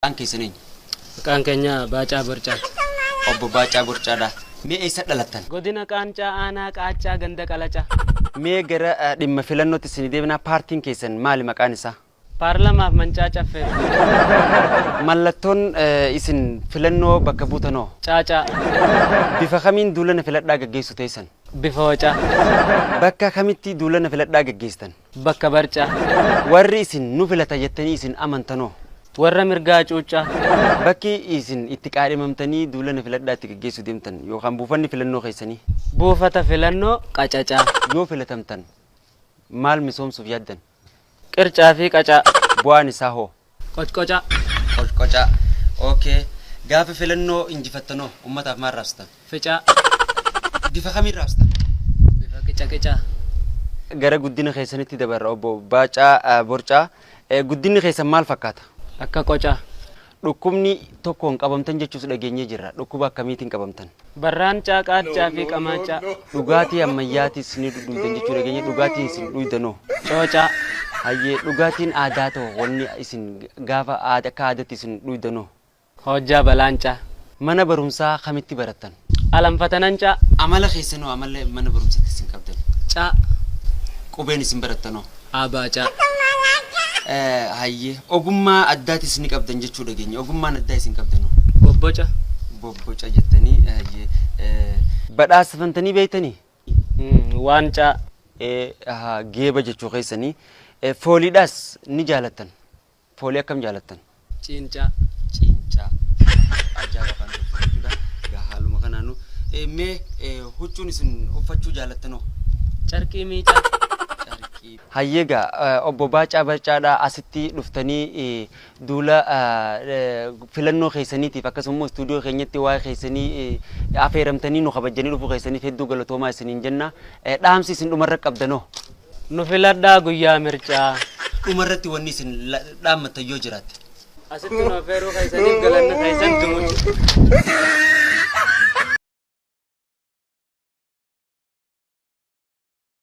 Maqaan keessan eenyu? Maqaan keenya Baacaa Borcaati. Obbo Baacaa Borcaadha. Mee eessa dhalattan? Godina Qaancaa Aanaa Qaachaa Ganda Qalacaa. Mee gara dhimma filannootti isin deebinaa, paartiin keessan maali maqaan isaa? Paarlamaaf Mancaa Caffee. Mallattoon isin filannoo bakka buutanoo? Caacaa. Bifa kamiin duulana filadhaa gaggeessu teessan? Bifa wacaa. Bakka kamitti duulana filadhaa gaggeessitan? Bakka Barcaa. Warri isin nu filata jettanii isin amantanoo? Warra mirgaa cuuccaa. Bakki isin itti qaadhimamtanii duulana filadhaa itti gaggeessuu deemtan yookaan buufanni filannoo keessanii? Buufata filannoo Qacacaa. Yoo filatamtan maal misoomsuuf yaaddan? Qircaa fi qacaa. Bu'aan isaa hoo? Qocqocaa. Qocqocaa. Okay. Gaafa filannoo injifattanoo uummataaf maal raabsitan? Ficaa. Bifa kamiin raabsitan? Bifa qica qicaa. Gara guddina keessanitti dabarra, obbo Baacaa Borcaa. Guddinni keessan maal fakkaata? Akka qocaa. Dhukkubni tokkoon qabamtan jechuus dhageenyee jirra. Dhukkuba akkamiitiin qabamtan? Barraancaa, qaaccaa fi qamaacaa. Dhugaatii ammayyaatis ni dhugdan jechuu dhageenye, dhugaatiin isin dhugdanoo? Coocaa. Hayyee, dhugaatiin aadaa ta'u wanni isin gaafa akka aadaatti isin dhugdanoo? Hojjaa balaancaa. Mana barumsaa kamitti barattan? Alanfatanancaa. Amala keessanoo, amala mana barumsaatti isin qabdan? Caa. Qubeen isin barattanoo? Abaacaa. Hayyee, ogummaa addaatis ni qabdan jechuu dhageenya. Ogummaan addaa isin qabdanoo? Bobboca. Bobboca jettanii, hayyee. Badhaasifamtanii beektanii? Waancaa. Geeba jechuu keessanii. Fooliidhaas ni jaalattan. Foolii akkam jaalattan? Ciincaa. Ciincaa. Ajaa'iba kan tokko jechuudha. Egaa haaluma kanaanu mee huccuun isin uffachuu jaalattanoo? Carqii miicaa. Carqii. Hayyee, egaa obbo Baacaa Barcaadhaa, asitti dhuftanii duula filannoo keessaniitiif akkasumas istuudiyoo keenyatti waa'ee keessanii afeeramtanii nu kabajjanii dhufuu keessaniif hedduu galatoomaa isiniin jenna. Dhaamsi isin dhumarra qabdanoo? Nu filadhaa guyyaa mircaa. Dhumarratti wanni isin dhaammattan yoo jiraatte? Asitti nu affeeruu keessaniif galanni keessan dumucha.